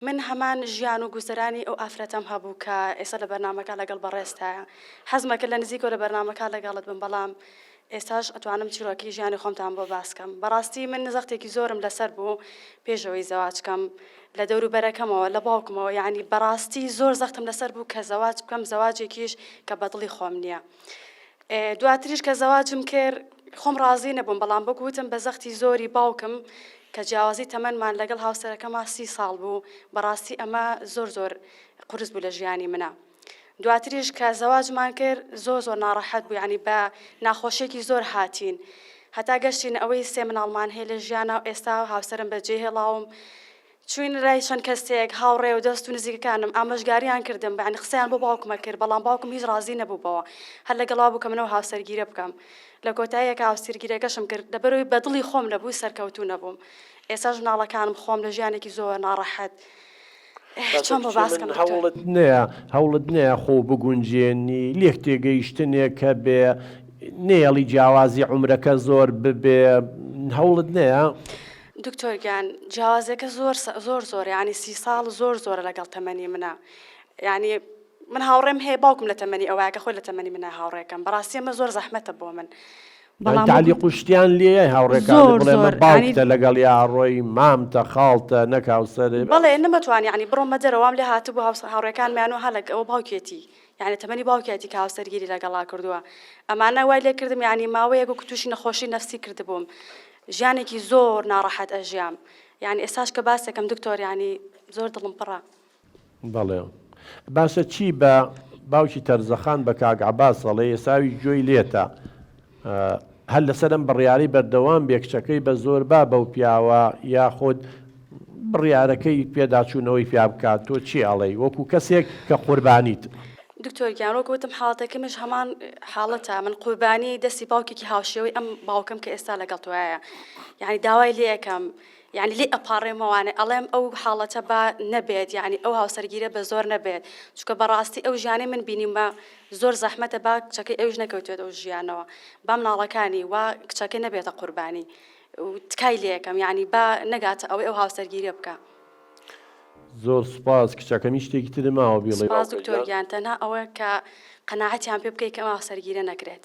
من هەمان ژیان و گوزەرانی ئەو ئافرەتەم هەبوو کە ئێستا لە بەرنامەکە لەگەڵ بەڕێزتایە. حەزمەکرد لە نزیکەوە لە بەرنامەکە لەگەڵت بم بەڵام ئێستاش ئەتوانم چیرۆکی ژیانی خۆمتان بۆ باس کەم. بەڕاستی من زەختێکی زۆرم لەسەر بوو پێش ئەوەی زەواج کەم لە دەوروبەرەکەمەوە لە باوکمەوە یانی بەڕاستی زۆر زەختم لەسەر بوو کە زەواج بکەم زەواجێکیش کە بەدڵی خۆم نییە. دواتریش کە زەواجم کرد خۆم ڕازی نەبووم، بەڵام وەک وتم بە زەختی زۆری باوکم کە جیاوازی تەمەنمان لەگەڵ هاوسەرەکەما سی ساڵ بوو، بەڕاستی ئەمە زۆر زۆر قورس بوو لە ژیانی منا. دواتریش کە زەواجمان کرد زۆر زۆر ناڕەحەت بوو، یانی بە ناخۆشیەکی زۆر هاتین هەتا گەشتین ئەوەی سێ مناڵمان هەیە لە ژیانا و ئێستا هاوسەرم بەجێهێڵاوم. چووین لای چەند کەسێک، هاوڕێ و دۆست و نزیکەکانم، ئامۆژگاریان کردم، یانی قسەیان بۆ باوکم ئەکرد، بەڵام باوکم هیچ ڕازی نەبوو بەوە، هەر لەگەڵ وا بوو کە من ئەو هاوسەرگیرە بکەم. لە کۆتاییەکا هاوسەرگیرەکەشم کرد، لەبەرئەوەی بە دڵی خۆم نەبوو، سەرکەوتوو نەبووم. ئێستاش مناڵەکانم، خۆم لە ژیانێکی زۆر ناڕەحەت. باشە چۆن بۆ کچێ باس من کەم دکتۆر؟ هەوڵت نەیا هەوڵت نەیا خۆو بگونجێنی، لێک تێگەیشتنێک هەبێ، نەیەڵی جیاوازی عومرەکە زۆر ببێ، هەوڵت نەیا؟ دکتۆر گیان جیاوازیەکە زۆر زۆر زۆرە یانی سی ساڵ زۆر زۆرە لەگەڵ تەمەنی منە یانی من هاوڕێم هەیە باوکم لە تەمەنی ئەوایە کە خۆی لە تەمەنی منە هاوڕێکەم بەڕاستی ئەمە زۆر زەحمەتە بۆ من بەڵام تەعلیق و شتیان لێیە هاوڕێکانت زۆر بڵێ مە زۆر یانی باوکتە لەگەڵیا ئەڕۆی مامتە خاڵتە نەک هاوسەرت. بەڵێ نەمەتوانی یانی بڕۆمە دەرەوە وام لێ هاتبوو هاوس هاوڕێکانمیان و ها لەگ ئەوە باوکێتی یانی تەمەنی باوکیەتی کە هاوسەرگیری لەگەڵا کردووە ئەمانە وای لێ کردم یانی ماوەیەک وەکو تووشی نەخۆشی نەفسی کردبووم ژیانێکی زۆر ناڕەحەت ئەژیام یانی ئێستاش کە باسەکەم دکتۆر یانی زۆر دڵم پڕە. بەڵێ باشە چی بە باوکی تەرزەخان بە کاک عەباس ئەڵێ ئێستا ئەویش گوێی لێتە هەر لەسەر ئەم بڕیارەی بەردەوام بێ کچەکەی بە زۆر با بەو پیاوە یاخود بڕیارەکەی پێداچوونەوەی پیا بکات تۆ چی ئەڵێی وەکو کەسێک کە قوربانیت. دکتۆر گیان وەک وتم حاڵەتەکەمیش هەمان حاڵەتە من قوربانی دەستی باوکێکی هاوشێوەی ئەم باوکەم کە ئێستا لەگەڵ تۆیە یعنی داوای لێ ئەکەم یعنی لێ ئەپاڕێمەوانێ ئەڵێم ئەو حاڵەتە با نەبێت یعنی ئەو هاوسەرگیرە بە زۆر نەبێت چونکە بەڕاستی ئەو ژیانەی من بینیمە زۆر زەحمەتە با کچەکەی ئەویش نەکەوتێت ئەو ژیانەوە با مناڵەکانی وا کچەکەی نەبێتە قوربانی و تکای لێ ئەکەم یعنی با نەگاتە ئەوەی ئەو هاوسەرگیرە بکا. زۆر سوپاس کچەکەم هیچ شتێکی ترت ماوە بیڵێی سوپاس باوکە دکتۆر گیان؟ گیان تەنها ئەوە کە قەناعەتیان پێ بکەی کە ئەم هاوسەرگیرە نەکرێت.